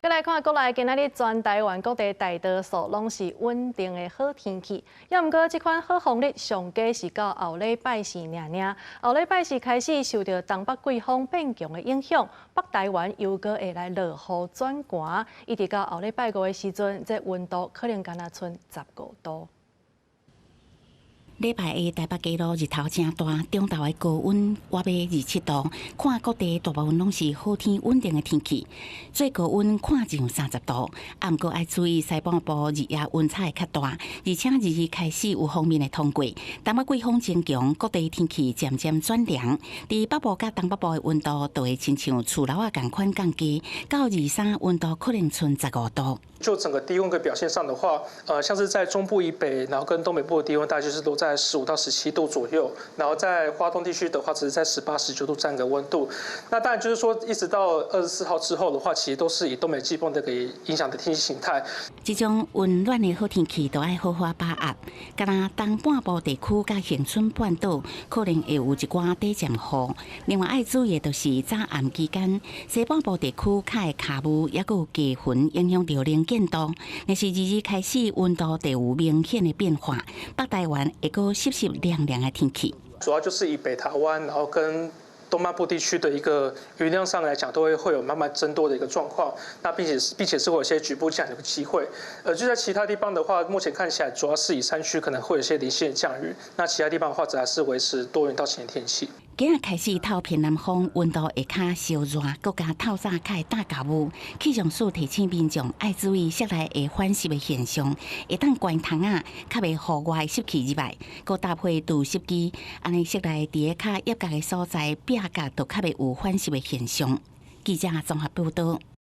來看國內今仔日全台灣各地大多數攏是穩定的好天氣，猶毋過這款好風日上佳是到後禮拜四爾爾。後禮拜四開始受著東北季風變強的影響，北台灣又閣會來落雨轉寒，一直到後禮拜五的時陣，這溫度可能干焦賰15度。禮拜一台北街路日頭誠大，中晝的高溫倚欲27度，看各地大部分攏是好天穩定的天氣，最高溫看上30度。啊，毋過愛注意西半部日夜溫差會較大，而且22開始有鋒面會通過，東北季風增強，各地天氣漸漸轉涼。佇北部佮東北部的溫度就會親像厝樓仔仝款降低，到23溫度可能賰15度。就整個低溫的表現上的話，像是在中部以北，然後跟東北部的低溫，大概就是都在15到17度左右，然後在花東地區的話，只是在18、19度這樣一個溫度。那當然就是說，一直到24號之後的話，其實都是以東北季風這個影響的天氣形態。這種溫暖的好天氣都愛好好把握。敢若東半部地區佮恆春半島可能會有一寡短暫雨。另外愛注意的就是早暗期間，西半部地區較會卡霧，猶閣有低雲影響著能見度。若是22開始溫度就有明顯的變化，北台灣會閣濕濕涼涼的天氣。主要就是以北台灣，然後跟東半部地區的一個雲量上來講，都會有慢慢增多的一個狀況。那並且是會有些局部降雨的機會。就在其他地方的話，目前看起來主要是以山區可能會有些零星的降雨。那其他地方的話，則還是維持多雲到晴的天氣。今仔開始透偏南風，溫度會較燒熱，閣加透早較會罩霭。氣象署提醒民眾愛注意室內會反濕的現象，會當關窗仔，較袂予外濕氣入來，閣搭配除濕機，按呢室內佇個較挹角的所在，壁角就較袂有反濕的現象。記者綜合報導。